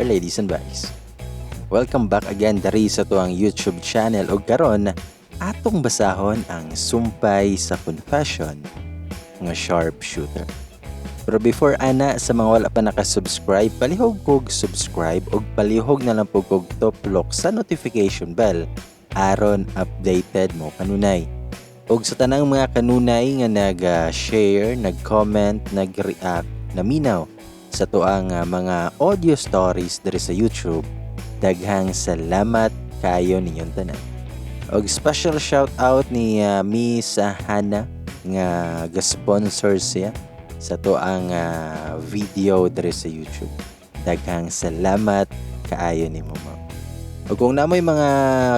ladies and boys. Welcome back again dari sa tuang YouTube channel og karon atong basahon ang sumpay sa confession nga sharpshooter. Pero before ana, sa mga wala pa nakasubscribe, palihog kog subscribe og palihog na lang po kog tuplok sa notification bell aron updated mo kanunay. Og sa tanang mga kanunay nga nag-share, nag-comment, nag-react, naminaw sa tuang mga audio stories diri sa YouTube, daghang salamat kayo ninyong tanan. Og special shout out ni Miss Hannah nga ga-sponsor siya sa tuang video diri sa YouTube. Daghang salamat kaayo nimo, ma'am. O kung naa moy mga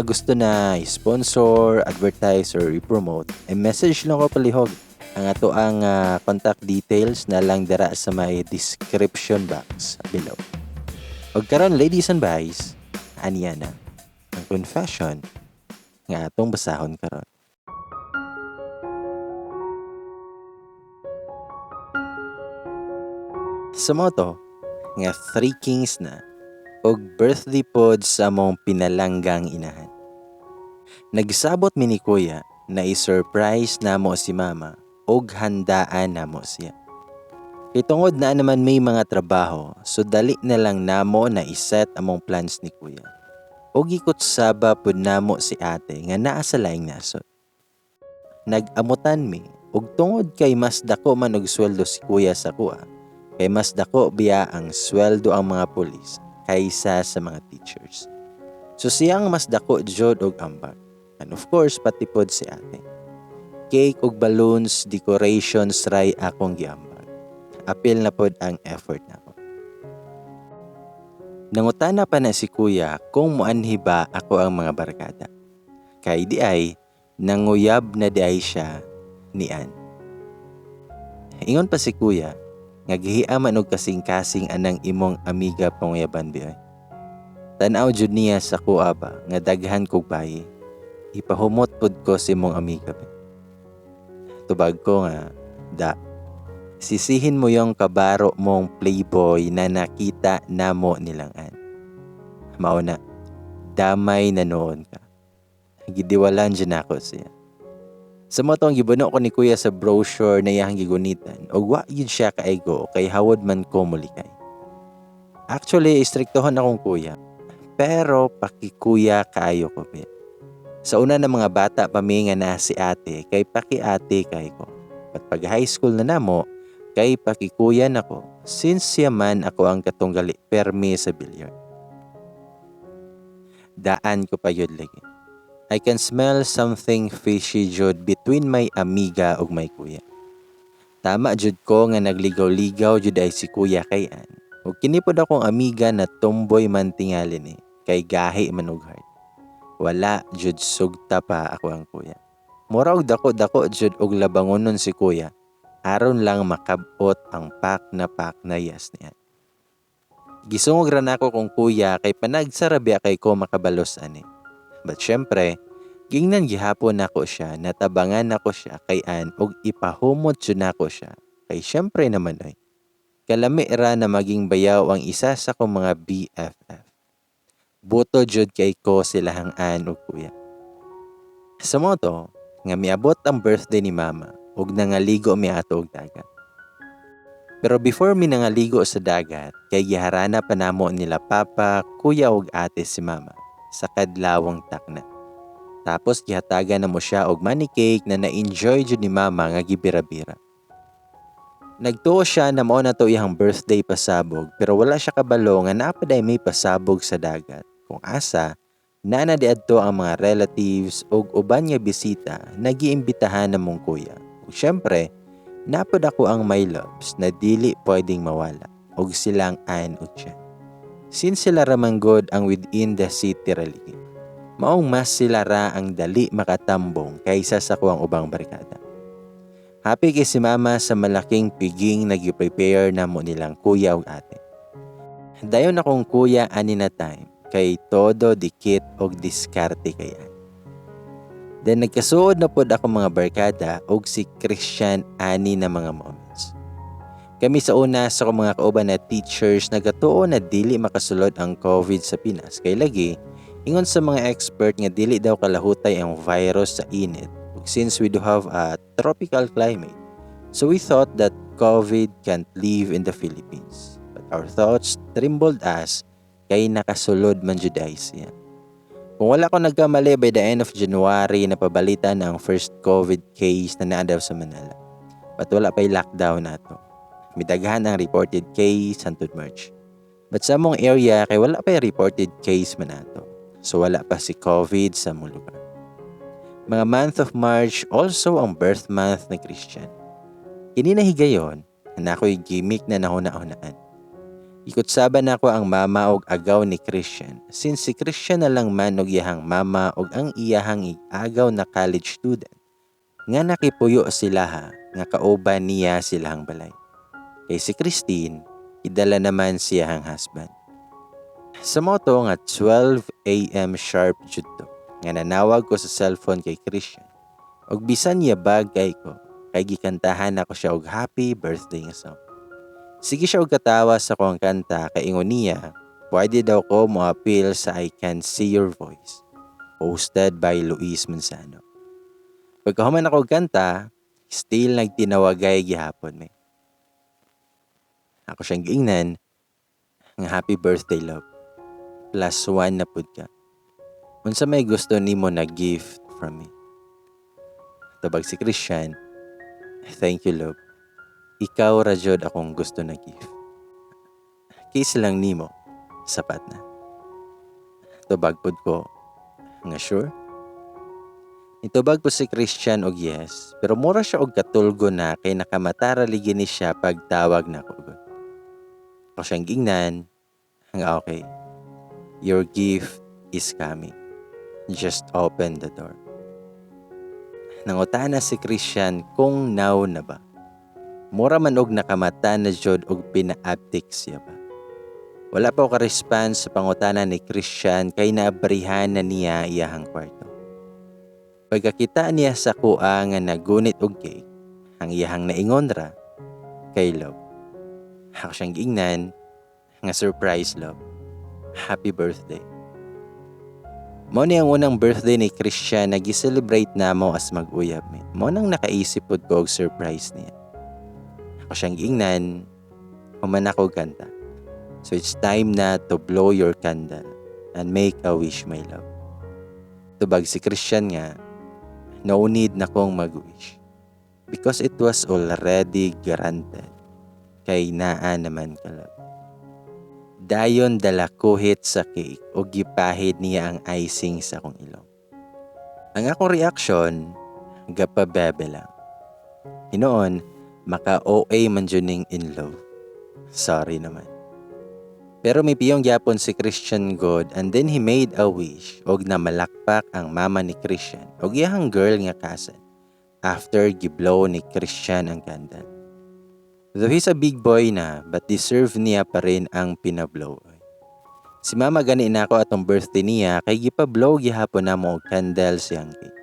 gusto na i-sponsor, advertise, or i-promote, i-message lang ko palihog. Ang ato ang contact details na lang dira sa may description box below. Og karon, ladies and boys, aniya na ang confession nga atong basahon karon. Sa mao to, nga 3 Kings na og birthday pod sa among pinalanggang inahan. Nagsabot mi ni Kuya na i-surprise namo si Mama og handaan namo siya. Kay tungod na naman may mga trabaho, so dali na lang namo na iset among plans ni Kuya. Og ikutsaba pud namo si ate nga naa sa laing nasod. Nag-amutan mi og tungod kay mas dako man og sweldo si Kuya sa kuha, kay mas dako biya ang sweldo ang mga pulis kaysa sa mga teachers. So siyang mas dako jud og ambag. And of course, pati pod si ate. Cake og balloons, decorations ray akong giambag. Apil na pod ang effort nako. Nangutana pa na si Kuya kung muanhi ba ako ang mga barkada. Kay di ay, nanguyab na di ay siya ni Ann. Ingon pa si Kuya, nga gihia man og kasing-kasing anang imong amiga panguyaban bi ay. Tan-aw jud niya sa kuha ba nga daghan kog bayi. Ipahumot pod ko sa imong amiga bi. Tubag ko nga, da, sisihin mo yung kabaro mong playboy na nakita namo nilang Ann. Mao na, damay na noon ka. Gidiwalan dyan ako siya. Sa mo tong gibuno ko ni Kuya sa brochure na iyang gigunitan, og wa yun siya kaego kay hawod man ko mulikay. Actually, istriktohon akong kuya, pero pakikuya kaayo ko be. Sa una ng mga bata pa mi nga na si ate, kay paki-ate kay ko. At pag high school na namo, kay pakikuya nako, since siya man ako ang katunggali permi sa billiard. Daan ko pa yun lagi. I can smell something fishy jud between my amiga ug my kuya. Tama jud ko nga nagligaw-ligaw jud ay si kuya kay Ann. Ug kini pod akong amiga na tomboy man tingali ni, kay gahi man og heart. Wala jud sugta pa ako ang kuya. Mura og dako-dako jud og labangonon si kuya aron lang makabot ang pak na pak na yes niya. Gisungog ra nako kong kuya kay panagsarabya kay ko makabalos ani. But syempre, gingnan gihapon nako siya, natabangan nako siya kay Ann og ipahumot jud nako siya. Kay syempre naman ay, kalami ra na maging bayaw ang isa sa kong mga BFF. Buto jud kay ko silahang Ann og kuya. Sa mo to, nga miabot ang birthday ni Mama og nangaligo mi ato og dagat. Pero before mi nangaligo sa dagat, kay giharana pa namo nila papa, kuya og ate si Mama sa kadlawang takna. Tapos gihatagan na mo siya og money cake na na-enjoy jud ni Mama nga gibira-bira. Nagtuo siya na mao na to iyang birthday pasabog, pero wala siya kabalo nga naa pa day may pasabog sa dagat. Kung asa, naa na diadto ang mga relatives ug uban nga bisita na giimbitahan namong kuya. Ug syempre, napod ako ang my loves na dili pwedeng mawala og silang Ann ug Jen. Since sila ra man gud ang within the city rally, maong mas sila ra ang dali makatambong kaysa sa kuang ubang barkada. Happy kay si Mama sa malaking piging nag-prepare na mo nilang kuya ug ate. Dayon akong kuya ani na time kay todo dikit og diskarte kay Ann. Then nagkasuod na pod ako mga barkada og si Christian ani na mga moments. Kami sa una sa akong mga kauban na teachers nagatuo na dili makasulod ang COVID sa Pinas kay lagi ingon sa mga expert nga dili daw kalahutay ang virus sa init ug since we do have a tropical climate, so we thought that COVID can't live in the Philippines. But our thoughts trembled us kay nakasulod man jud ay siya. Kung wala ko nagkamali, by the end of January napabalita na ang first COVID case na naa daw sa Manila. But wala pa'y lockdown nato. Midaghan ang reported case hantod March. But sa among area kay wala pa'y reported case man ato. So wala pa si COVID sa among lugar. Mga month of March also ang birth month ni Christian. Kini na higayon na ako'y gimmick na nahuna-hunaan. Ikutsaba nako ang mama og agaw ni Christian since si Christian na lang man og iyahang mama og ang iyahang agaw na college student nga nakipuyo sila ha nga kauban niya silahang balay. Kay si Christine, idala naman siyahang husband. Sa moto nga 12 a.m. sharp jud to, nga nanawag ko sa cellphone kay Christian. Og bisan yabag kay ko, kay gikantahan nako siya og happy birthday nga song. Sige siya og katawa sa akong kanta kay ingon niya, pwede daw ko moapil sa I Can See Your Voice, hosted by Luis Manzano. Pagkahuman ako og kanta, still nagtinawagay gihapon me. Ako siyang giingnan nga, "Happy birthday, love. +1 na pud ka. Unsa may gusto nimo na gift from me?" Tubag si Christian, "Thank you, love. Ikaw ra jud akong gusto na gift. Kiss lang nimo, sapat na." Tubag pud ko nga, "Sure?" Nitubag po si Christian og yes, pero mura siya og katulgo na kay nakamata ra ligi ni siya pagtawag nako gud. Ako siyang gingnan nga, "Okay. Your gift is coming. Just open the door." Nangutana si Christian kung now na ba. Mura man og nakamata na jud og pinaabtik siya ba. Wala pa ko ka-response sa pangutana ni Christian kay naabrihan na niya iyahang kwarto. Pagkakita niya sa kuha nga nagunit og cake, ang iyahang naingon ra, "Kay love." Ako siyang giingnan nga, "Surprise, love. Happy birthday." Mao ni ang unang birthday ni Christian na gi-celebrate namo as mag-uyab mi. Mao nang nakaisip pud ko og surprise niya. Ako siyang giingnan, human ako kanta. "So it's time na to blow your candle and make a wish, my love." Tubag si Christian nga, "No need na kong mag-wish. Because it was already granted. Kay naa naman ka, love." Dayon dala kuhit sa cake o gipahid niya ang icing sa akong ilong. Ang akong reaction, gapabebe lang. Hinoon, maka-OA man jud ning in love. Sorry naman. Pero may piyong gyapon si Christian God and then he made a wish og namalakpak ang mama ni Christian og iyahang girl nga cousin after giblow ni Christian ang candle. Though he's a big boy na, but deserve niya pa rin ang pinablow. Si mama gani nako atong birthday niya kay gipablow gihapon namo og candle siyang cake.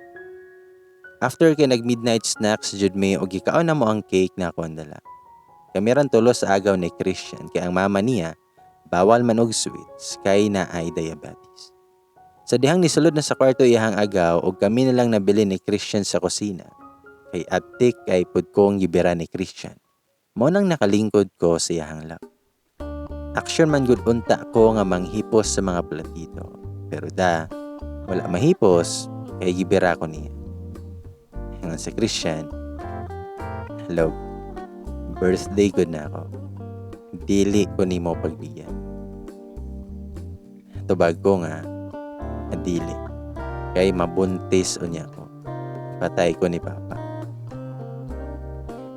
After kay nag midnight snacks jud mi og gikaon namo ang cake na ako ang dala. Kami ran tulo sa agaw ni Christian kay ang mama niya bawal man og sweets kay naay diabetes. Sa dihang nisulod na sa kwarto iyahang agaw og kami na lang nabili ni Christian sa kusina. Kay aptik kay pud kong gibira ni Christian. Mao nang nakalingkod ko sa iyahang lap. Action man gud unta ko nga manghipos sa mga platito. Pero da, wala mahipos kay gibira ko niya. Ingon si Christian, "Love, birthday gud na ako. Dili ko nimo pagbigyan." Tubag ko nga, "Dili. Kay mabuntis unya ko. Patay ko ni Papa."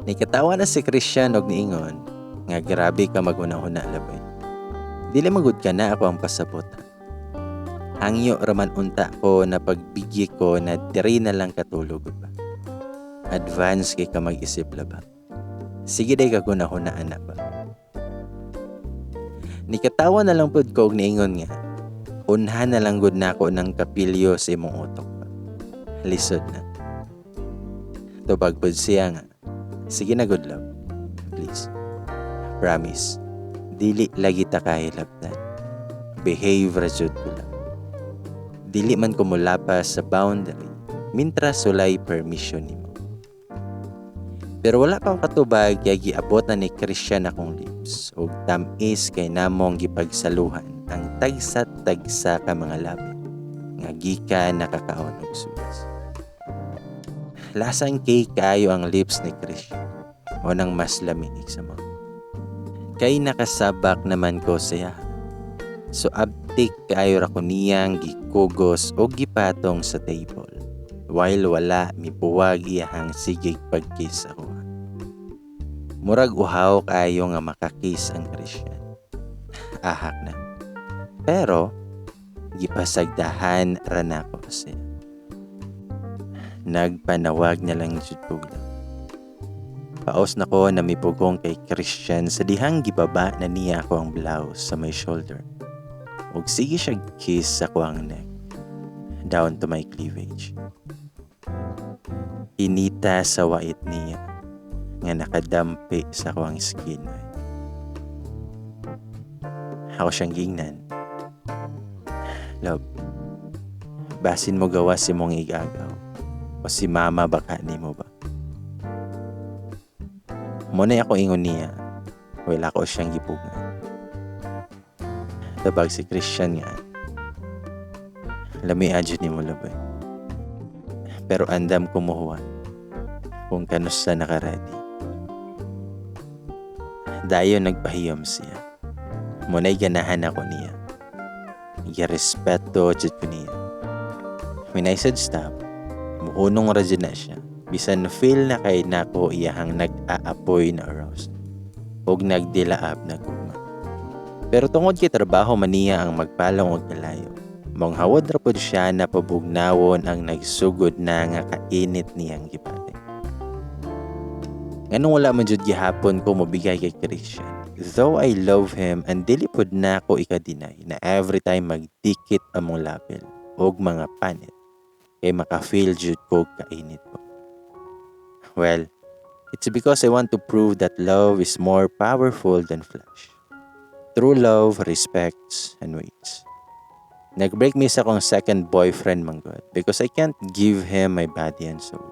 Nikatawa na si Christian og niingon nga, "Grabe ka maghuna-huna, laboy. Dili magud ka na ako ang pasabot. Hangyo raman unta ko na pagbigyi ko na diri na lang katulog ba. Advance kay ka mag-isip laba. Sige day ka hunahuna ana ba." Nikatawa na lang pud ko og niingon nga, "Unhan na lang gud nako ng kapilyo sa imong utok ba. Lisod na." Tubag pud siya nga, "Sige na good, love. Please." Promise, dili lagi ta kahilabtan. Behave ra jud ko lang. Dili man ko molapas sa boundary, mintras walay permission nimo. Pero wala pa ko katubag kay giabot na ni Christian akong lips ug tam-is kay namong gipagsaluhan ang tagsa-tagsa ka mga labi nga gikan nakakaon og sweets. Lasang cake kaayo ang lips ni Christian. Mao nang mas lami sa mo. Kay nakasabak naman ko siya. So abtik kaayo ra ko niyang gikugos og gipatong sa table. While wala mibuwag iyahang sigig pagkiss ako. Murag uhaw kaayo nga makakiss ang Christian. Ahak na. Pero gipasagdahan ra nako siya. Nagpanawag na lang jud ko lang. Paos na ko na mipugong kay Christian sa dihang gibaba na niya ako ang blouse sa my shoulder. Ug sige siya kiss sa akuang neck, down to my cleavage. Inita sa wait niya nga nakadampi sa akuang skin. Ako siyang giingnan. "Love, basin mo gawas imong igagaw o si mama baka nimo ba?" Mao na ako ingon niya, wala ko siyang gipugngan. Tabag si Christian nga, "Lami jud nimo, love eh. Pero andam ko muhuwat kung kanusa naka-ready." Dayon nagpahiyom siya. Mao na'y ganahan ako niya. Girespeto jud ko niya. When I said stop, muhunong ra jud na siya. Bisan feel na kay nako iyahang nag-aapoy na arousal ug nagdilaab na gugma. Pero tungod kay trabaho man niya ang magpalong og kalayo, maong hawod ra pud siya na pabugnawon ang nagsugod na nga kainit niyang gibati. Nganong wala man jud gihapon ko mobigay kay Christian? Though I love him and dili pud nako ika-deny na every time magdikit among lapil og mga panit kay maka-feel jud ko kainit ko. Well, it's because I want to prove that love is more powerful than flesh. True love respects and waits. Nag-break mi sa akong second boyfriend man gud because I can't give him my body and soul.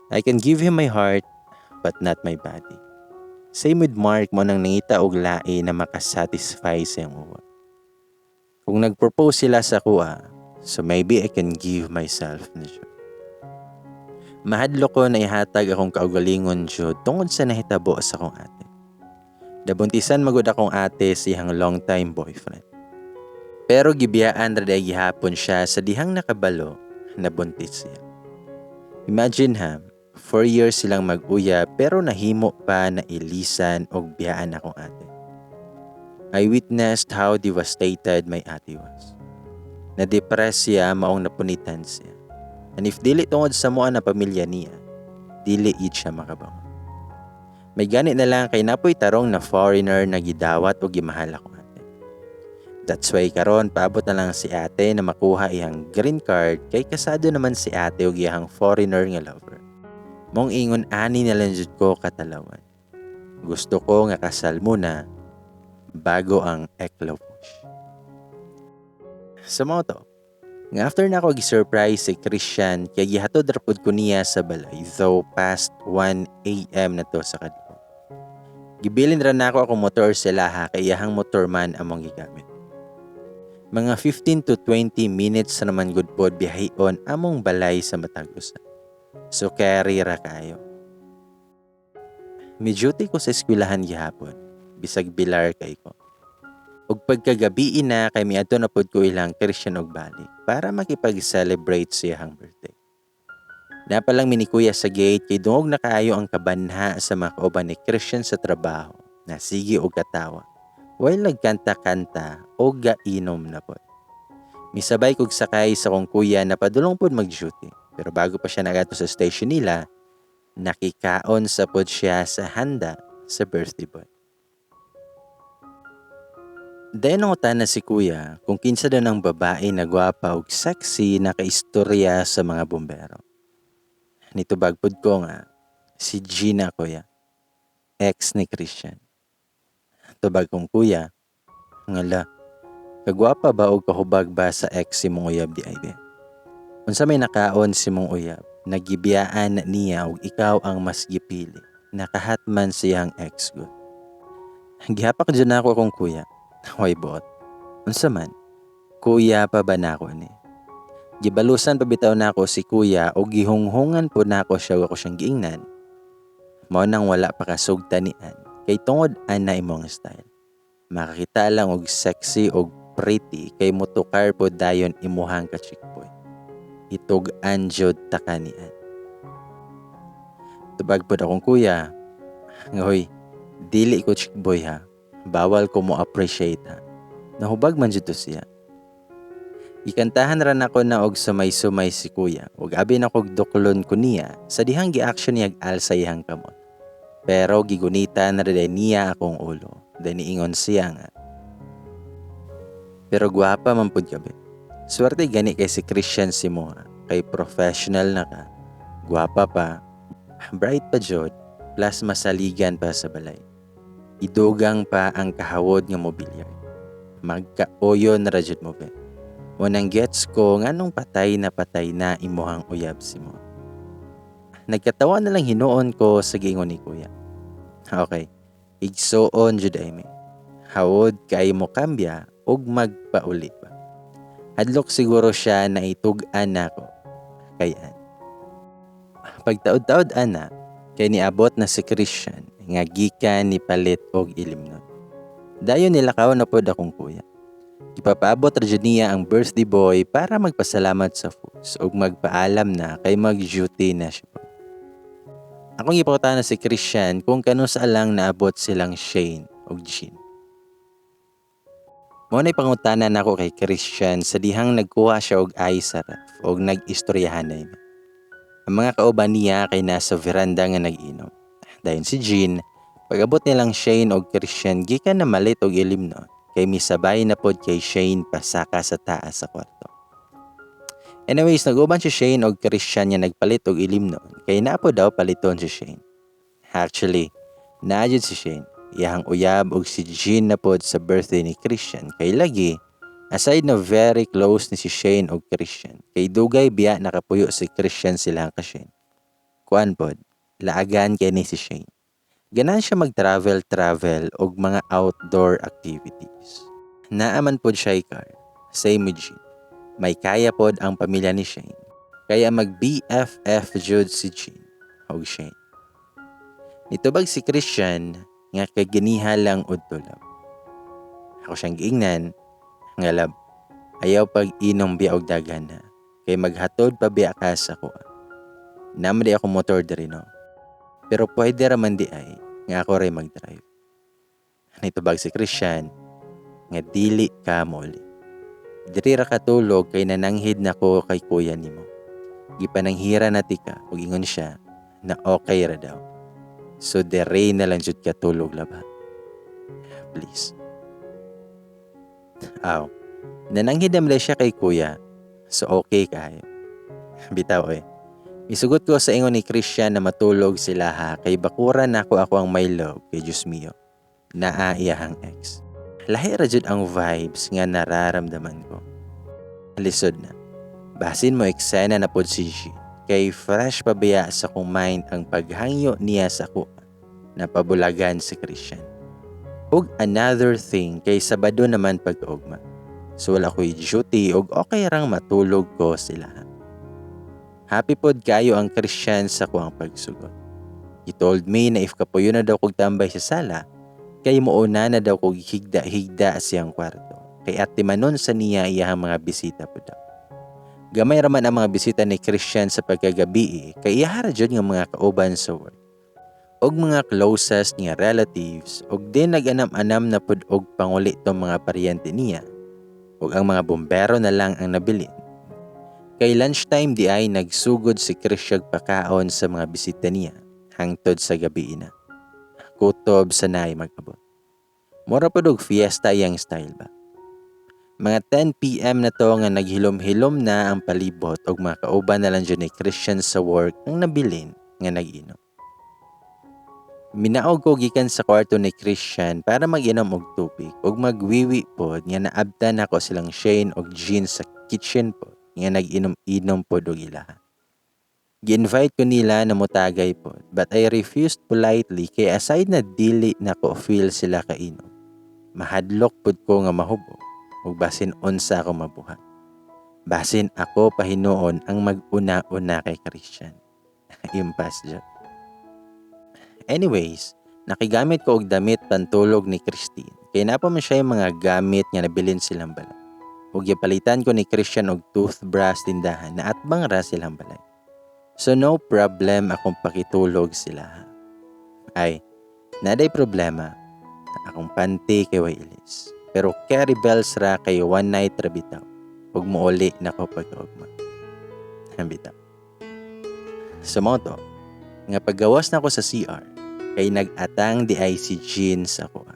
I can give him my heart but not my body. Same with Mark, mao nang nangita og lain na makasatisfy sa iyang uwa. Kung nag-propose sila sa kuha, so maybe I can give myself na jud. Mahadlok ko na ihatag akong kaugalingon jud tungod sa nahitabo sa akong ate. Nabuntisan magud akong ate sa iyang long time boyfriend. Pero gibiyaan ra diay gihapon siya sa dihang nakabalo na buntis siya. Imagine ha, 4 years silang mag-uyab pero nahimo pa na ilisan og biyaan akong ate. I witnessed how devastated my ate was. Na-depress siya maong napunitan siya. And if dili tungod sa mua na pamilya niya, dili gid siya makabangon. May gani na lang kay napoy tarong na foreigner na gidawat og gimahal akong ate. That's why karon paabot na lang si ate na makuha iyang green card kay kasado naman si ate og iyang foreigner nga lover. Mong ingon ani na lang jud ko katalawan. Gusto ko nga kasal muna bago ang eklopush. Sa mao to, nga after na ako gi-surprise si Christian kay gihatod ra pud ko niya sa balay though past 1 a.m. na to sa kadlawon. Gibilin ra nako akong motor sa laha kay iyahang motor man among gigamit. Mga 15 to 20 minutes na naman gud pod biyahion among balay sa matag usa. So carry ra kayo. Mi duty ko sa eskwelahan gihapon, bisag bilar kay ko. Ug pagkagabii na kay miadto na pod ko ilang Christian og balik para makipag-celebrate sa iyang birthday. Napalang mi ni kuya sa gate kay dungog na kaayo ang kabanha sa mga kauban ni Christian sa trabaho na sige og katawa while nagkanta-kanta o gainom na pod. Misabay kog sakay sa kong kuya na padulong pod mag-duty, pero bago pa siya nagadto sa station nila, nakikaon sa pod siya sa handa sa birthday boy. Dayon nangutana si kuya kung kinsa daw ng babae na gwapa ug sexy na kaistorya sa mga bumbero. Nitubag pud ko nga, "Si Gina, kuya, ex ni Christian." Tubag kong kuya, ngala, kagwapa ba o kahubag ba sa ex si mong uyab di ay be? Unsa may nakaon si mong uyab, nagibiyaan niya og ikaw ang mas gipili, nakahatman siyang ex gud. Gihapak jud nako akong kuya. Way buot. Unsa man? Kuya pa ba nako ni? Gibalusan pa bitaw nako si kuya og gihunghungan po nako siya ug ako siyang giingnan. Mao nang wala pa kasugta nian kay tungod ana imong style. Makakita lang og sexy og pretty kay motukar po dayon imuhang ka chick boy. Itug-an jud ta kanian. Tubag pod akong kuya. Ngahoy, dili ko chick boy ha. Bawal ko mo appreciate ha. Nahubag man jud to siya. Gikantahan ra nako na og sumay-sumay si kuya ug abi na kog duklon ko niya sa dihang gi-action niya alsa iyang kamot. Pero gigunita na rin niya akong ulo. Dahil niingon siya nga. Pero gwapa man pud ka be. Swerte gani kay si Christian si mo ha. Kay professional na ka. Gwapa pa. Bright pa jud. Plus masaligan pa sa balay. Idugang pa ang kahawod nga mobilyar. Magkaoyo na ra jud mo be. Unang gets ko nganong patay na imuhang uyab si mo. Nagkatawa na lang hinuon ko sa giingon ni kuya. Okay, igsuon jud ay mi. Hawod kay mo kambya ug magpauli pa. Hadlok siguro siya na itug-an nako. Kay an. Pagtaod-taod ana, kay niabot na si Christian nga gikan ni palit og ilimnon. Dayon nilakaw na pod akong kuya. Ipapaabot ra jud niya ang birthday boy para magpasalamat sa foods ug magpaalam na kay mag-duty na siya. Akong gipangutana si Christian kung kanusa lang naabot silang Shane ug Jean. Mao na'y pangutana nako kay Christian sa dihang nagkuha siya og ice sa ref ug nag-istoryahan na mi. Ang mga kauban niya kay nasa veranda nga nag-inom. Dayon si Jean, pag-abot nilang Shane og Christian gikan na malit og ilimnon kay misabay na pod kay Shane pasaka sa taas sa kwarto. Anyways, nag-uban si Shane og Christian nga nagpalit og ilimnon kay naa po daw paliton si Shane. Actually, naa jud si Shane. Iyahang uyab og si Jean na pod sa birthday ni Christian kay lagi aside na very close ni si Shane og Christian kay dugay biya nakapuyo si Christian silang ka Shane. Kuan pod, laagan kay ni si Shane. Ganahan siya mag-travel-travel og mga outdoor activities. Naa man pod siya car, same with Jean. May kaya pod ang pamilya ni Shane. Kaya mag-BFF jud si Jean og Shane. Nitubag si Christian nga kay ganiha lang udto lab. Ako siyang giingnan nga lab, ayaw pag inom biya og daghan ha. Kay maghatod pa biya ka sa kuha. Naman di ako motor diri no. Pero pwede ra man di ay nga ako ray mag-drive. Nitubag si Christian nga dili ka mouli. Diri ra katulog kay nananghid nako kay kuya nimo. Gipananghira na tika ug ingon siya na okay ra daw. So diri na lang jud katulog laba. Please. Aw, nananghid naman siya kay kuya. So okay kayo. Bitaw eh. Isugot ko sa ingon ni Christian na matulog sila ha kay bakura nako ako ang my love kay Diyos mio. Naa iyahang ex. Lahi ra jud ang vibes nga nararamdaman ko. Lisod na. Basin mo eksena na pod si G. Kay fresh pa biya sa kong mind ang paghangyo niya sa kuha na pabulagan si Christian. Ug another thing kay Sabado naman pagkaugma. So wala ko'y duty ug okay rang matulog ko sila. Happy pod kayo ang Christian sa kuang pagsugot. He told me na if kapuyo na daw kog tambay sa sala, kay muuna na daw kog higda-higda siyang kwarto. Kay atimanon sa niya iyahang mga bisita po daw. Gamay raman ang mga bisita ni Christian sa pagkagabi kay iyaha ra jud nga mga kauban sa work. Og mga closest nga relatives og din nag-anam-anam na pud og panguli tong mga paryente niya ug ang mga bombero na lang ang nabilin. Kay lunchtime di ay nagsugod si Christian pakaon sa mga bisita niya hangtod sa gabi na. Kutob sa naay mag-abot. Mura pod og fiesta iyang style ba. Mga 10 p.m. na to nga naghilom-hilom na ang palibot og mga kauban na lang jud ni Christian sa work ang nabilin nga nag-inom. Minaog ko gikan sa kwarto ni Christian para mag-inom og tubig ug magwiwi pod nga naabtan nako silang Shane og Jean sa kitchen pod nga nag-inom-inom pod og ilaha. Gi-invite ko nila na mutagay pod, but I refused politely kay aside na dili nako feel sila kainom, mahadlok pod ko nga mahubog ug basin unsa ako mabuhat. Basin ako pahinuon ang mag-una-una kay Christian. Impas jud. Anyways, nakigamit ko og damit pantulog ni Christine kay naa pa man siya yung mga gamit nga nabilin silang balay. Ug gipalitan ko ni Christian og toothbrush tindahan na atbang ra silang balay. So no problem akong pakitulog sila. Ay, naa day problema. Akong panty kay way ilis. Pero carry bells ra kay one night ra bitaw. Ug muuli na ko pagkaugma. Bitaw. So mao to, nga paggawas na ko sa CR, kay nag-atang diay si Jean sa akoa.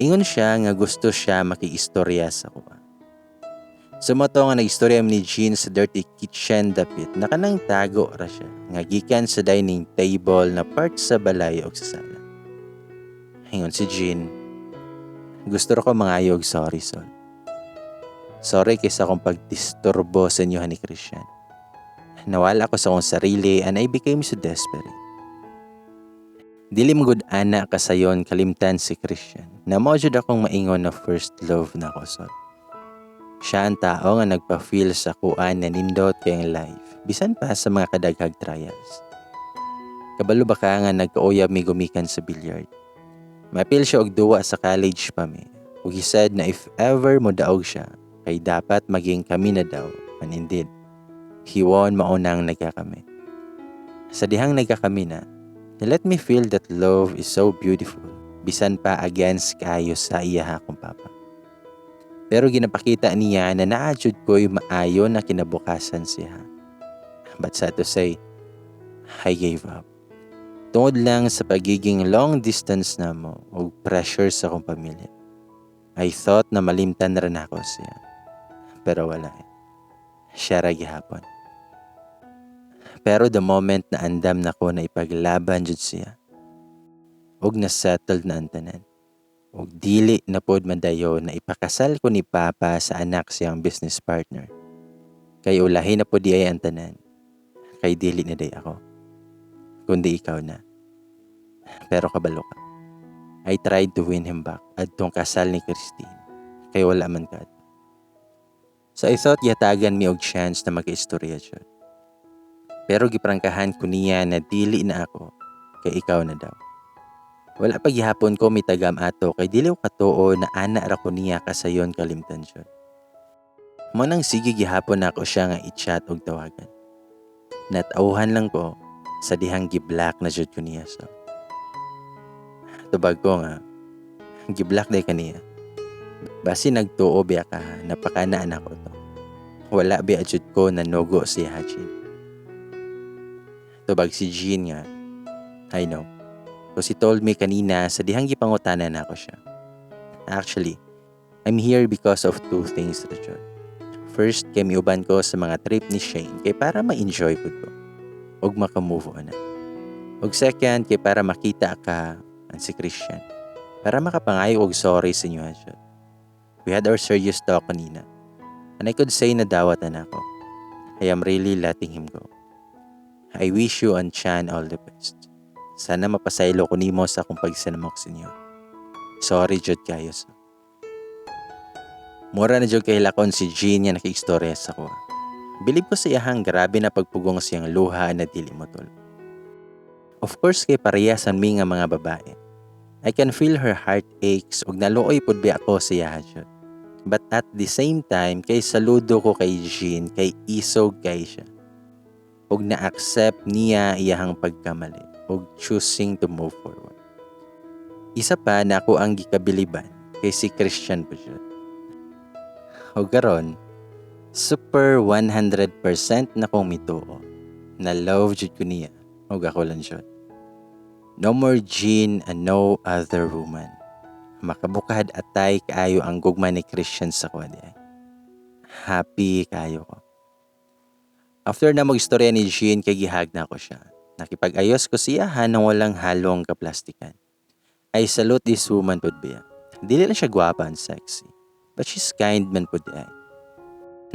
Ingon siya nga gusto siya makiistorya sa akoa. So mao to nga nag-istorya mi ni Jean sa dirty kitchen dapit na kanang tago ra siya nga gikan sa dining table na part sa balay og sa sala. Ingon si Jean, "Gusto ra ko mangayo og sorry, Sol. Sorry kay sa akong pagdisturbo sa inyo ni Christian. Nawala ko sa akong sarili and I became so desperate. Dili mo gud ana kasayon kalimtan si Christian na mao jud akong maingon na first love nako, Sol. Siya ang tao nga nagpa-feel sa akoa na nindot kayong life bisan pa sa mga kadaghag trials. Kabalo ba ka nga nagkauyab mi gumikan sa billiard? Maapil siya og duwa sa college pa mi. Ug he said na if ever mo daog siya, kay dapat maging kami na daw. And indeed, he won, maunang nagkakami. Sa dihang nagkakami na, let me feel that love is so beautiful, bisan pa against kayo sa iya akong papa. Pero ginapakita niya na naa jud ko'y maayo na kinabukasan siya. But sad to say, I gave up. Tungod lang sa pagiging long distance namo og pressure sa akong pamilya. I thought na malimtan ra nako siya. Pero wala eh. Siya ra gihapon. Pero the moment na andam nako na ipaglaban jud siya, ug na-settled na ang tanan, ug dili na pod madayo na ipakasal ko ni Papa sa anak siyang business partner. Kay ulahi na pod diay ang tanan. Kay dili na day ako, kundi ikaw na. Pero kabalo ka, I tried to win him back adtong kasal ni Christine. Kay wala man ka. So I thought yatagan mi og chance na mag-istorya jud. Pero giprangkahan ko niya na dili na ako kay ikaw na daw. Wala pa gihapon ko mitagam ato kay dili ko katuo na ana ra ko niya kasayon kalimtan jud. Mao nang sige gihapon nako siya nga i-chat og tawagan. Natawhan lang ko sa dihang gi-block na jud ko niya, so. Tubag ko nga, "Gi-block day ka niya. Basi nagtuo biya ka, napakanaan ako to. Wala biya jud ko nanugo si Hajin." Tubag si Jean nga, "I know. Because he told me kanina sa dihang gipangutanan nako siya. Actually, I'm here because of two things, Richard. First, kay miuban ko sa mga trip ni Shane kay para ma-enjoy pud ko ug maka-move on na. Ug second, kay para makita ka and si Christian. Para makapangayo og sorry sa inyo, Richard. We had our serious talk kanina. And I could say na dawat na ako. I am really letting him go. I wish you and Chan all the best. Sana mapasaylo ko nimo sa akong pagsinamok sa inyo. Sorry jud kayo sa." Mura na jud kahilakon si Jean nga nakiistorya sa ko. Bilib ko sa iyahang grabe na pagpugong siyang luha na dili mo tol. Of course kay parehasan mi nga mga babae. I can feel her heartaches ug naluoy pud bi ako sa iyaha jud. But at the same time kay saludo ko kay Jean kay isog kay siya. Ug na-accept niya iyahang pagkamali ug choosing to move forward. Isa pa na ako ang gikabiliban kay si Christian po jud. Ug karon, super 100% na kong mituo na love jud ko niya ug ako lang jud. No more Jean and no other woman. Makabukad atay kaayo ang gugma ni Christian sa kuha diay. Happy kaayo ko. After na mag-istorya ni Jean kay gihag na ko siya. Nakipag-ayos ko siya nang walang halong kaplastikan. I salute this woman pud biya. Dili lang siya gwapa and sexy, but she's kind man pud ay.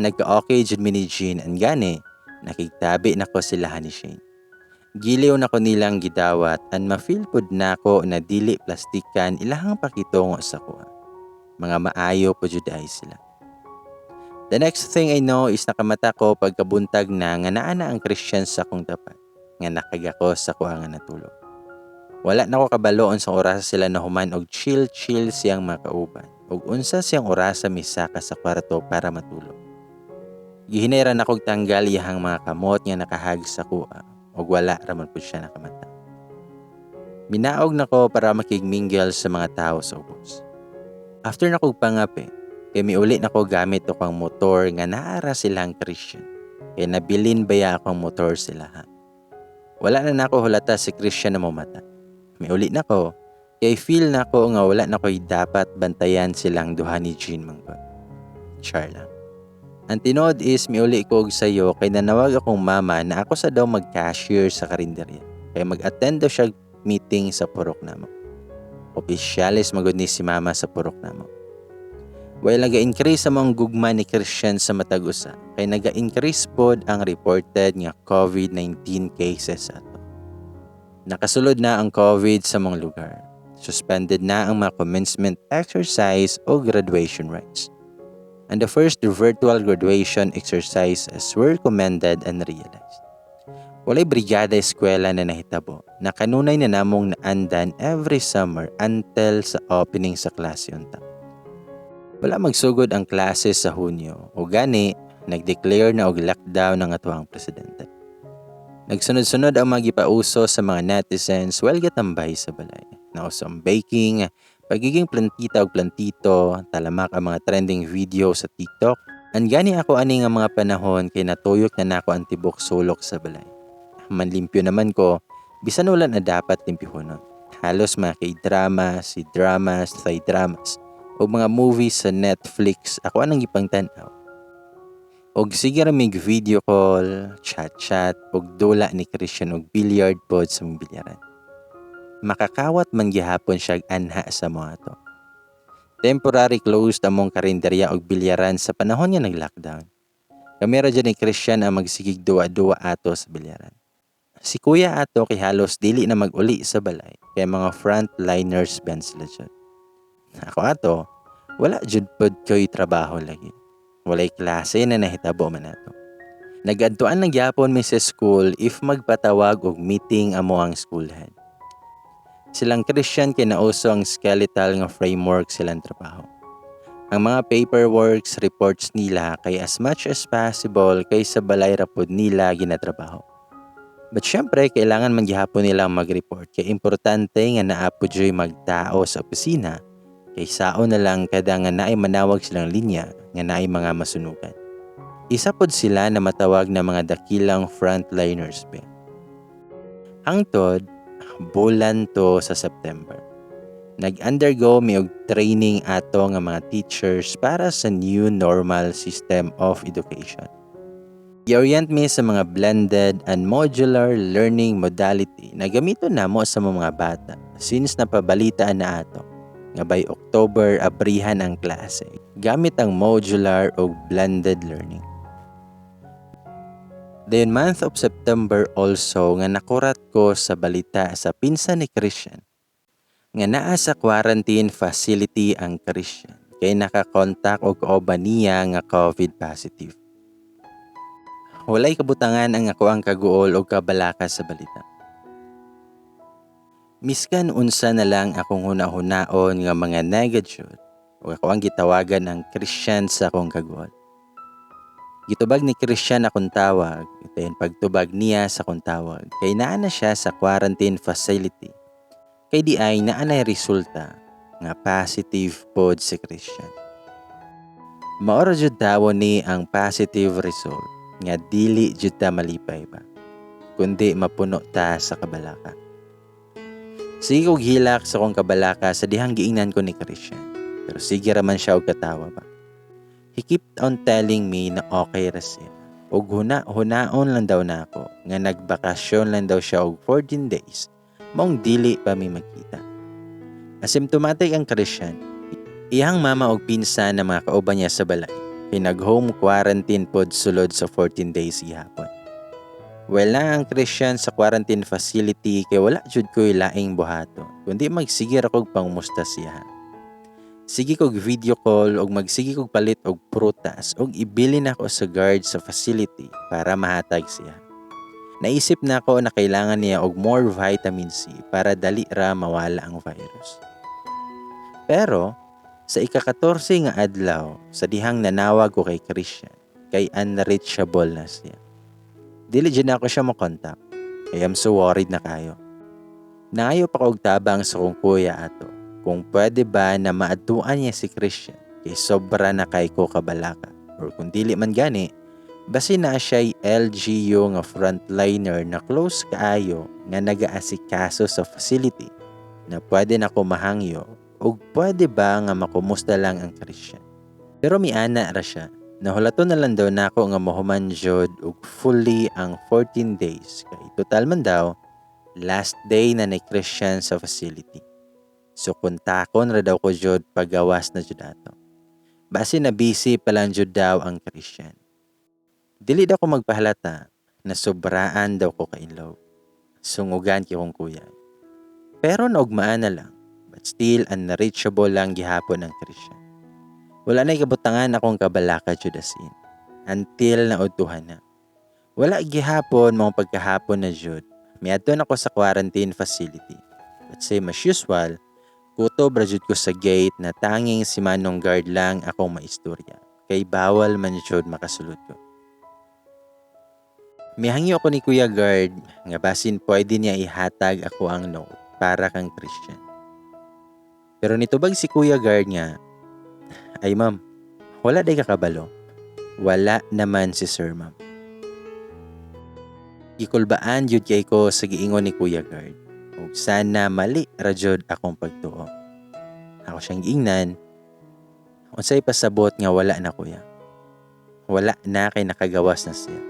Nagka-okay jud mi ni Jean and gani, nakigtabi nako sila ni Shane. Giliw nako nilang gidawat and ma-feel pud nako na dili plastikan ilahang pakitungo sa kuha. Mga maayo pud jud ay sila. The next thing I know is nakamata ko pagkabuntag na nga naa na ang Christian sa akong tapat, nga nakagakos sa kuha nga natulog. Wala na ko kabalo unsang orasa sila nahuman og chill-chill siyang makauban ug unsa siyang orasa misaka sa kwarto para matulog. Gihinay ra nakog tanggal iyahang mga kamot nga nakahag sa kuha ug wala ra man pud siya nakamata. Minaog nako para makigmingle sa mga tao sa ubos. After nakog pangape, kay miuli nako gamit akong motor nga naara silang Christian. Kay nabilin baya akong motor sila ha. Wala na nako hulata si Christian na momata. Miuli nako, kay feel nako nga wala na ko'y dapat bantayan silang duha ni Jean manggod. Char lang. Ang tinuod is miuli ko og sayo kay nanawag akong mama na ako sa daw mag-cashier sa karinderya. Kay mag-attend daw siya meeting sa purok namo. Opisyalis magud ni si mama sa purok namo. While naga-increase among gugma ni Christian sa matag usa, kay naga-increase pod ang reported nga COVID-19 cases ato. Nakasulod na ang COVID sa mga lugar. Suspended na ang mga commencement exercise o graduation rites. And the first virtual graduation exercises were commended and realized. Walay brigada eskwela na nahitabo na kanunay na namong naandan every summer until sa opening sa klase unta. Wala magsugod ang klase sa Hunyo o gani nag-declare na og lockdown ang atuang presidente. Nagsunod-sunod ang mga gipauso sa mga netizens while gatambay sa balay. Nauso ang baking, pagiging plantita og plantito, talamak ang mga trending video sa TikTok. Ang gani ako ani nga mga panahon kay natuyok na nako ang tibok sulok sa balay. Manlimpyo naman ko, bisan wala na dapat limpyohonon. Halos mga K-drama, C-dramas, Thai dramas, o mga movies sa Netflix ako anang gipangtan-aw. Og sige ra mig video call, chat-chat, og dula ni Christian og billiard pod sa mong bilyaran. Makakawat man gihapon siya anha sa mga to. Temporary closed among karinderya og bilyaran sa panahon nga nag-lockdown. Kami ra dyan ni Christian ang magsigig duwa-duwa ato sa bilyaran. Si kuya ato kay halos dili na mag-uli sa balay kay mga frontliners ben sila dyan. Ako ato, wala jud pod ko'y trabaho lagi. Walay klase na nahitabo man ato. Nagadtuan lang gyapon mi sa school if magpatawag og meeting amo ang school head. Silang Christian kay nauso ang skeletal nga framework silang trabaho. Ang mga paperworks, reports nila kay as much as possible kay sa balay ra pod nila ginatrabaho. But syempre, kailangan man gihapon nilang mag-report kay importante nga naa po juy magtao sa opisina kay sao na lang kada nga naay manawag silang linya nga naay mga masunugan. Isa pod sila na matawag na mga dakilang frontliners be. Hangtod, bulan to sa September. Nag-undergo mi og training ato nga mga teachers para sa new normal system of education. Gi-orient mi sa mga blended and modular learning modality na gamiton namo sa mga bata since napabalitaan na ato nga by October abrihan ang klase gamit ang modular o blended learning. Dayon month of September also nga nakurat ko sa balita sa pinsan ni Christian nga naa sa quarantine facility ang Christian kay nakakontak og kauban niya nga COVID positive. Walay kabutangan ang ako ang kaguol og kabalaka sa balita. Miskan unsa na lang akong huna-hunaon nga mga negative o ako ang gitawagan ang Christian sa akong kaguol. Gitubag ni Christian akong tawag, dayon pagtubag niya sa akong tawag, kay naa na siya sa quarantine facility. Kay di ay naa nay resulta nga positive pod si Christian. Mao ra jud daw ni ang positive result nga dili jud ta malipay ba, kundi mapuno ta sa kabalaka. Sige kog hilak sa akong kabalaka sa dihang giingnan ko ni Christian, pero sige ra man siya og katawa ba. He kept on telling me na okay ra siya. Ug huna-hunaon lang daw nako nga nagbakasyon lang daw siya og 14 days maong dili pa mi magkita. Asymptomatic ang Christian. Iyang mama og pinsan na mga kauban niya sa balay kay nag-home quarantine pod sulod sa 14 days gihapon. Well na ang Christian sa quarantine facility kay wala jud ko'y laing buhaton kundi magsige ra kog pangumusta siya. Sige kog video call og magsige kog palit og prutas og ibilin nako sa guard sa facility para mahatag siya. Naisip nako na kailangan niya og more vitamin C para dali ra mawala ang virus. Pero sa ika-14 nga adlaw sa dihang nanawag ko kay Christian kay unreachable na siya. Dili jud nako siya mo-contact. I am so worried na kayo. Nangayo pa ko og tabang sa kong kuya ato kung pwede ba na maadtuan niya si Christian kay sobra na kay ko kabalaka, or kung dili man gani, basin naa siya'y LGU nga frontliner na close kaayo nga nagaasikaso sa facility na pwede na ko mahangyo ug pwede ba nga makumusta lang ang Christian. Pero miana ra siya. Nahulato na lang daw nako nga mahuman jud og fully ang 14 days kay total man daw last day na ni Christian sa facility. So kontakon ra daw ko jud pagawas na jud ato. Base na busy pa lang jud daw ang Christian. Dili daw ko magpahalata na sobraan daw ko ka in love. Sungugan kay kong kuya. Pero naugmaan na lang, but still unreachable lang gihapon ang Christian. Wala na kabutangan akong kabalaka jud as in. Until naudtuhan na. Wala gihapon mga pagkahapon na jud. Miadto na ko sa quarantine facility. But same as usual, kutob ra jud ko sa gate na tanging si Manong guard lang akong maistorya. Kay bawal man jud makasulod ko. Mihangyo ako ni Kuya Guard nga basin pwede niya ihatag ako ang note para kang Christian. Pero nitubag si Kuya Guard nga, "Ay ma'am, wala day kakabalo. Wala naman si sir, ma'am." Gikulbaan jud kay ko sa giingon ni Kuya Guard. Ug sana mali ra jud akong pagtuo. Ako siyang giingnan, "Unsay pasabot nga wala na, kuya?" "Wala na kay nakagawas na siya.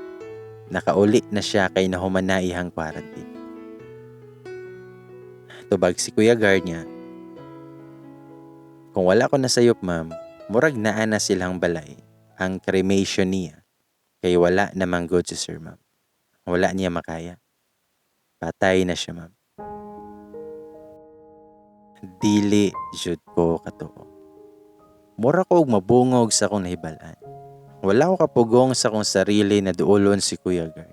Nakauli na siya kay nahuman na iyang quarantine." Tubag si Kuya Guard niya, "Kung wala ko nasayop, ma'am, murag naa na silang balay ang cremation niya kay wala namang good si sir, ma'am. Wala niya makaya. Patay na siya, ma'am." Dili jud ko katuo. Mura ko og mabungog sa akong nahibal-an. Wala ko kapugong sa akong sarili na duolon si Kuya Guard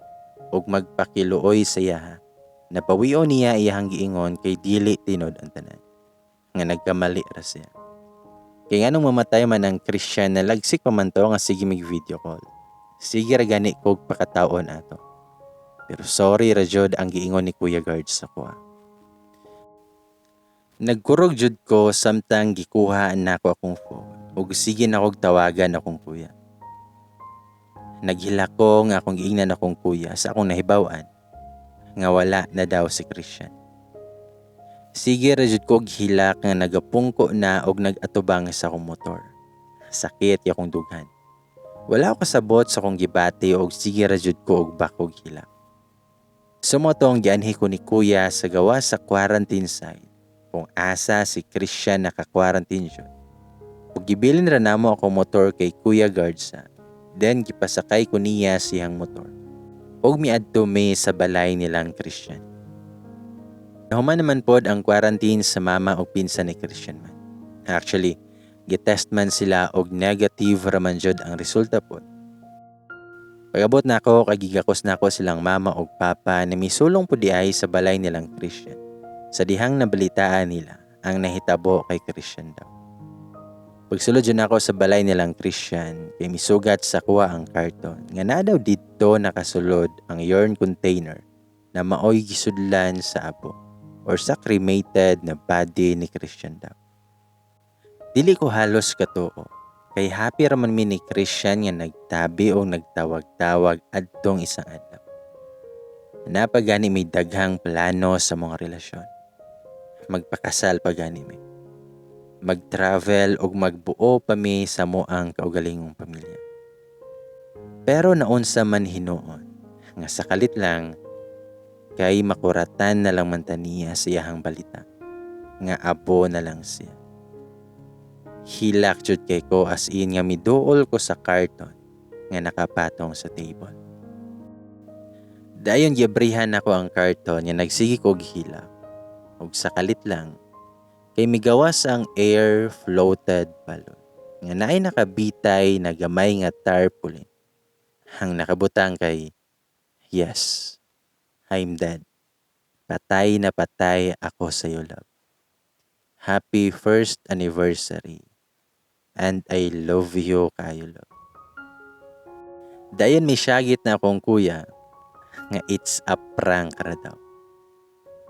ug magpakiluoy sa iyaha. Napawion niya iyahang giingon kay dili tinud ang tanan. Nga nagkamali ra siya. Kay nganong mamatay man ang Christian na lagsik pa man to nga sige mig video call. Sige ra gani kog pakataon ato. Pero sorry ra jud ang giingon ni Kuya Guard sa kuha. Nagkurog jud ko samtang gikuha nako akong phone ug sige na kog tawagan akong kuya. Naghilak ko nga akong giingnan akong kuya sa akong nahibaw-an nga wala na daw si Christian. Sige ra jud ko og hilak nga nagapungko na og nag-atubang sa akong motor. Sakit akong dughan. Wala ko kasabot sa akong gibati og sige ra jud ko og bakog hilak. Sumotong gianhi ko ni kuya sa gawa sa quarantine site kung asa si Christian naka-quarantine jud. Ug gibilin ra namo akong motor kay Kuya Guard sa. Then gipasakay ko niya siyang motor. Ug miadto mi sa balay nilang Christian. Nahuman naman pod ang quarantine sa mama ug pinsan ni Christian man. Actually, gitest man sila og negative ra man jud ang resulta pod. Pag-abot nako kay gigakos nako silang mama ug papa na misulong pod diay sa balay nilang Christian. Sa dihang nabalitaan nila ang nahitabo kay Christian daw. Pagsulod jud nako sa balay nilang Christian kay misugat sa kuha ang karton nga naa daw didto nakasulod ang urn container na maoy gisudlan sa abo or sa cremated na body ni Christian daw. Dili ko halos katuo kay happy ra man mi ni Christian nga nagtabi o nagtawag-tawag adtong isang adlaw. Napagani may daghang plano sa mga relasyon. Magpakasal pa gani mi. Mag-travel og magbuo pa mi sa moang kaugalingong pamilya. Pero naunsa man hinuon nga sa kalit lang kay makuratan na lang man ta niya sa iyahang balita nga abo na lang siya. Hilak jud kay ko, as in nga miduol ko sa karton nga nakapatong sa table. Dayon giabrihan nako ang karton nga nagsige kog hilak. Ug sa kalit lang kay migawas ang air floated balloon nga naay nakabitay na gamay nga tarpaulin. Ang nakabutang kay, "Yes, I'm dead. Patay na patay ako sa iyo, love. Happy first anniversary. And I love you kayo, love." Dayon misyagit na akong kuya nga it's a prank ra daw.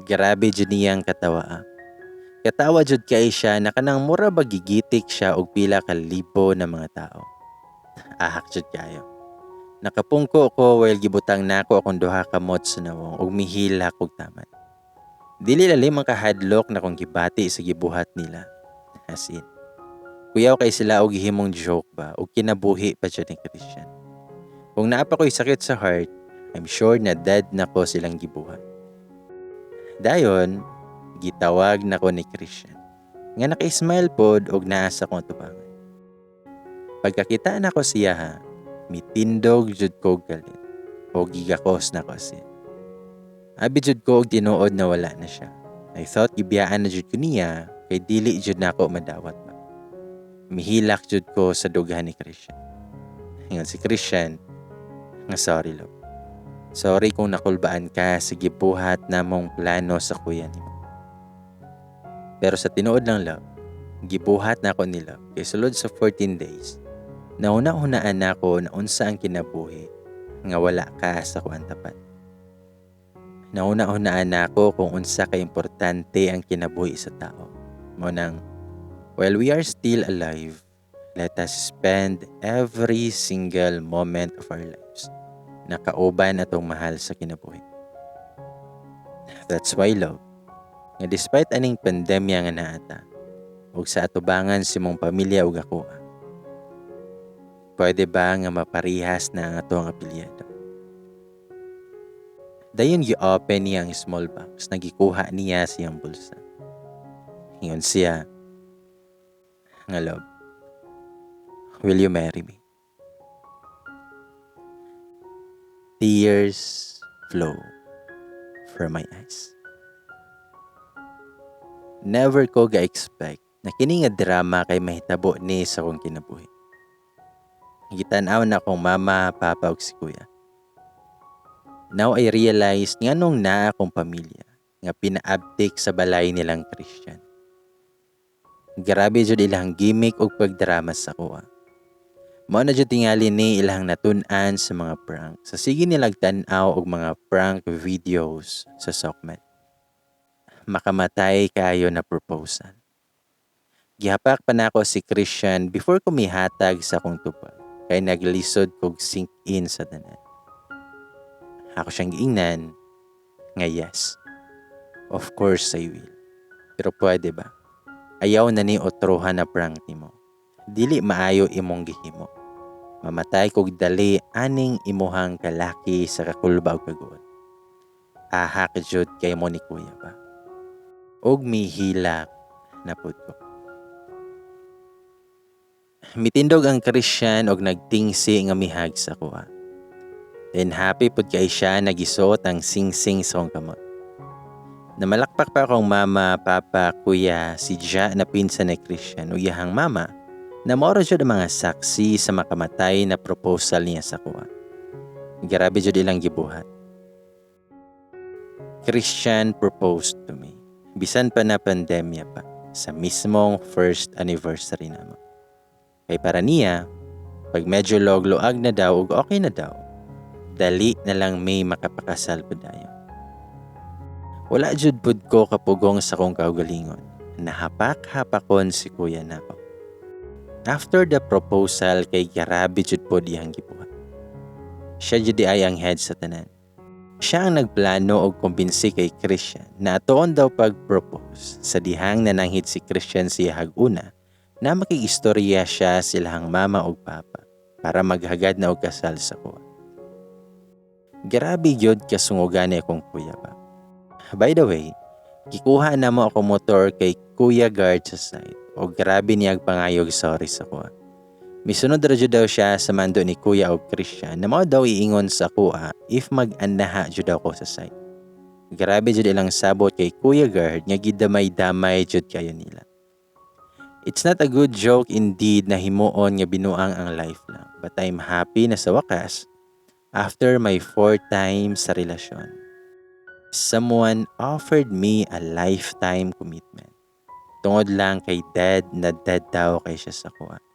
Grabe jud niyang katawa, ah. Katawa jud kay siya na kanang mura ba gigitik siya og pila ka libo na mga tao. Ahak jud kayo. Nakapungko ko while gibutang nako akong duha ka kamot sa nawong ug mihilak og taman. Dili lalim ang kahadlok na kong gibati sa gibuhat nila. As in, kuyaw kay sila og gihimong joke ba ug kinabuhi pa jud ni Christian. Kung naa pa ko'y sakit sa heart, I'm sure na dead na ko silang gibuhat. Dayon, gitawag nako ni Christian nga naka-smile pod og naa sa akong atubangan. Pagkakita nako siya ha, mitindog jud ko galit o gigakos nako siya. Abi jud ko og tinuod na wala na siya. I thought gibiyaan na jud ko niya kay dili jud nako madawat ba. Mihilak jud ko sa dughan ni Christian. Ingon si Christian nga, "Sorry, love. Sorry kung nakulbaan ka sa gibuhat namong plano sa kuya nimo. Pero sa tinuod lang, love, gibuhat nako ni, love, kay sulod sa 14 days, nahuna-hunaan nako na unsa ang kinabuhi nga wala ka sa kuan tapat. Nahuna-hunaan nako kung unsa ka importante ang kinabuhi sa tao. Mao nang while we are still alive, let us spend every single moment of our lives na kauban atong mahal sa kinabuhi. That's why, love, nga despite aning pandemya nga naa ta, ug sa atubangan sa imong pamilya ug ako, pwede ba nga maparihas na ang atong apelyido?" Dayon gi-open niya ang small box na gikuha niya sa iyang bulsa. Ingon siya nga, "Love, will you marry me?" Tears flow from my eyes. Never ko ga-expect na kini nga drama kay mahitabo ni sa akong kinabuhi. Gitan-aw na akong mama, papa ug si kuya. Now I realize nganong naa akong pamilya nga pinaabtik sa balay nilang Christian. Grabe jud ilang gimmick og pagdrama sa kuha. Mao na jud tingali ni ilang natun-an sa mga prank. Sa sige nilag tan-aw og mga prank videos sa SOCMED. Makamatay kayo na proposal. Gihapak pa nako si Christian before ko mihatag sa akong tubag kay naglisod kog sink in sa tanan. Ako siyang giingnan nga, "Yes. Of course I will. Pero pwede ba? Ayaw na ni otrohan na prank nimo. Dili maayo imong gihimo. Mamatay kog dali aning imuhang kalaki sa kakulba og kaguol. Ahak jud kay mo ni kuya ba." Og mihilak na pud ko. Mitindog ang Christian og nagtingsi nga mihag sa kuha. Then happy pud kay siya nagisuot ang singsing sa akong kamot. Namalakpak pa akong mama, papa, kuya, si Ja na pinsan ni Christian ug iyahang mama na mao ra jud ang mga saksi sa makamatay na proposal niya sa kuha. Grabe jud ilang gibuhat. Christian proposed to me. Bisan pa na pandemya pa sa mismong first anniversary namo. Kay para niya, pag medyo luag-luag na daw ug okay na daw, dali na lang may makapakasal pa dayon. Wala jud pud ko kapugong sa kong kaugalingon. Nahapak-hapakon si kuya nako. After the proposal kay grabe jud pod iyang gibuhat. Siya jud ay ang head sa tanan. Siya ang nagplano og kumbinsi kay Christian na atoon daw pag-propose sa dihang nananghid si Christian siya hag-una na makigistorya siya silahang mama ug papa. Para maghagad na og kasal sa kuha. Grabe gyud kasungugan ni akong kuya ba. By the way, gikuha na mo ako motor kay Kuya Guard sa site. O grabe niyag pangayog sorry sa kuha. Misunod ra jud daw siya sa mando ni Kuya og Christian na mao daw iingon sa kuha if mag-anaha jud daw ko sa site. Grabe jud ilang sabot kay Kuya Guard nga gidamay-damay jud kayo nila. It's not a good joke indeed na himuon nga binuang ang life lang. But I'm happy na sa wakas, after my fourth time sa relasyon, someone offered me a lifetime commitment. Tungod lang kay dead na dead daw kay siya sa kuha.